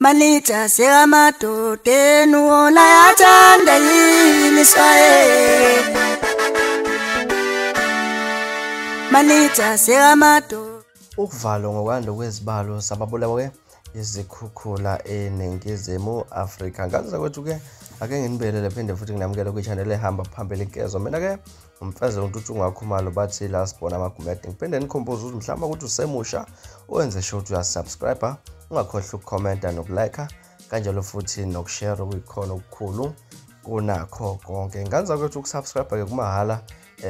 Manita sekamadodeni wona yathanda yini swaye. Manita sekamadodeni. Ukuvalwa ngokwanda kwezibalo sababulawa izikhukhula eNingizimu Afrika. Ngazi kwethu ke ake nginibelele phinde futhi nginamukele kwi-channel ehamba phambili Inkezo. Mina ke umfeze uNtuthu Ngakhumalo bathi la sibona amagumede. Ngiphinde nikhumbuze ukuthi mhlawumbe ukuthi usemusha uwenze sure ukuthi uyasubscribe, ungakhohlwa ukukhomenta nokulike kanjalo futhi nokushare okuyikhona okukhulu kunakho konke. Ngazi kwethu ukusubscribe ke kumahhala,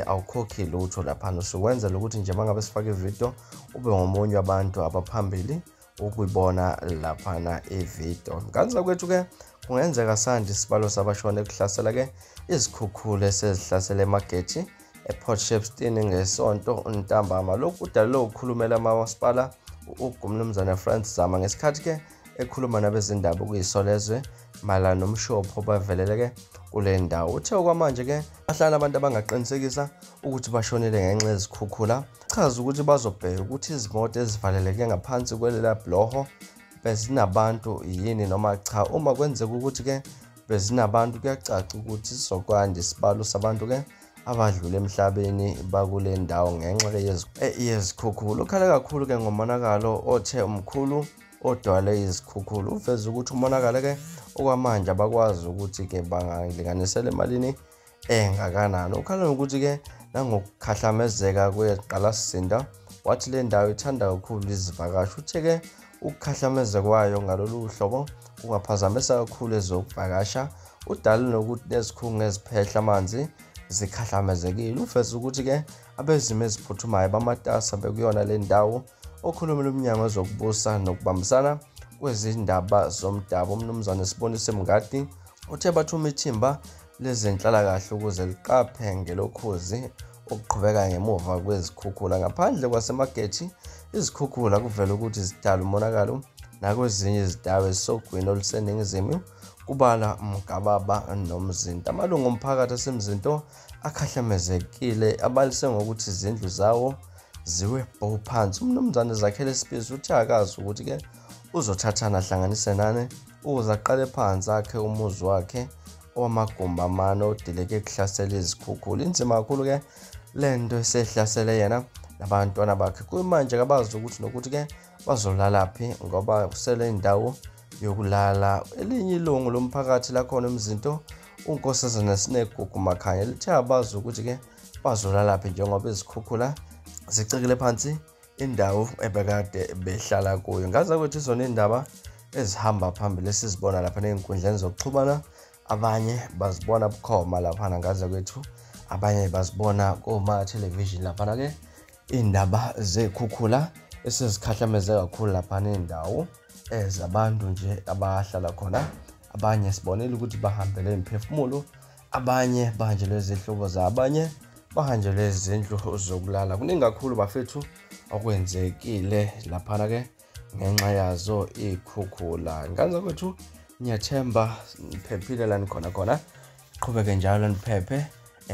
awukhokhi lutho lapha, usukwenzela ukuthi nje mangabe sifake ivideo ube ngomunye wabantu abaphambili ukuyibona laphana ivideo. Ngazi kwethu ke kungenzeka sandi isibalo sabashona ekuhlasela ke izikhukhula esezihlasele emagethi ePort Shepstone ngesonto ntambama. Lokhu kudalwe ukukhulumela amasipala uGumnumzane Francis Zama ngesikhathi ke ekhuluma nabezindaba kuyisolezwe mayelana nomshopho obavelele ke kule ndawo. Uthe okwamanje ke bahlala abantu abangaqinisekisa ukuthi bashonile ngenxa yezikhukhula. Chaza ukuthi bazobheka ukuthi izimoto ezivaleleke ngaphansi kwelela bloho bezinabantu yini noma cha. Uma kwenzeka ukuthi ke bezinabantu, kuyacaca ukuthi sizokwanda isibalo sabantu ke abadlule emhlabeni bakule ndawo ngenxa yezikhukhula. Ukhala kakhulu ke ngomonakalo othe umkhulu odwale izikhukhula. Uveze ukuthi umonakalo ke okwamanje abakwazi ukuthi ke bangalinganisela emalini engakanani. Ukhala nokuthi ke nangokukhahlamezeka kweqalasizinda, wathi le ndawo ithanda kakhulu izivakashi. Uthe ke ukukhahlameza kwayo ngalolu hlobo kungaphazamisa kakhulu ezokuvakasha. Udale nokuthi nezikhungo eziphehla amanzi zikhahlamezekile. Uveze ukuthi ke abezimo eziphuthumayo bamatasa bekuyona le ndawo. Okhulumela umnyango wezokubusa nokubambisana kwezindaba zomdabu uMnumzane Sibonise Mngadi uthe bathuma ithimba lezenhlalakahle ukuze liqaphe ngelokhozi okuqhubeka ngemuva kwezikhukhula. Ngaphandle kwasemagethi, izikhukhula kuvela ukuthi zidala umonakalo nakwezinye izindawo ezisogwini oluseningizimu, kubala Mgababa noMzinto. Amalungu omphakathi aseMzinto akhahlamezekile abalise ngokuthi izindlu zawo ziwe bho phansi. UMnumzane Zakhele Sibisi uthe akazi ukuthi ke uzothathana ahlanganise nani ukuze aqale phansi akhe umuzi wakhe owamagumbi amane odileke kuhlasela izikhukhula. Inzima kakhulu ke lento esehlasele yena nabantwana bakhe. Kuyimanje kabazi ukuthi nokuthi ke bazolalaphi ngoba kusele indawo yokulala. Elinye ilungu lomphakathi lakhona eMzinto uNkosazana Sinegugu Makhanya lithe abazi ukuthi ke bazolalaphi njengoba izikhukhula zicekele phansi indawo ebekade behlala kuyo. Ngazi ukuthi izona indaba ezihamba phambili esizibona lapha nezinkundleni zokuxhumana. Abanye bazibona bukhoma laphana ngazi kwethu, abanye bazibona koma television laphana ke indaba zekhukhula esezikhahlameze kakhulu lapha nendawo ezabantu nje abahlala khona. Abanye sibonile ukuthi bahambele imphefumulo, abanye bahanjelwe izihlobo zabanye, bahanjelwe izindlu zokulala. Kuningi kakhulu bafethu okwenzekile laphana ke ngenxa yazo ikhukhula. Ngazi kwethu ngiyathemba niphephile la nikhona khona, qhubeke njalo niphephe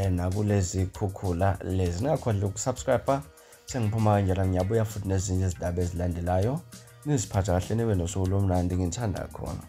nakulezi khukhula lezi. Ningakhohlwa ukusubscribe. Sengiphuma kanjalo ngiyabuya futhi nezinye izindaba ezilandelayo. Niziphathe kahle nibe nosuku olumnandi, ngithanda khona.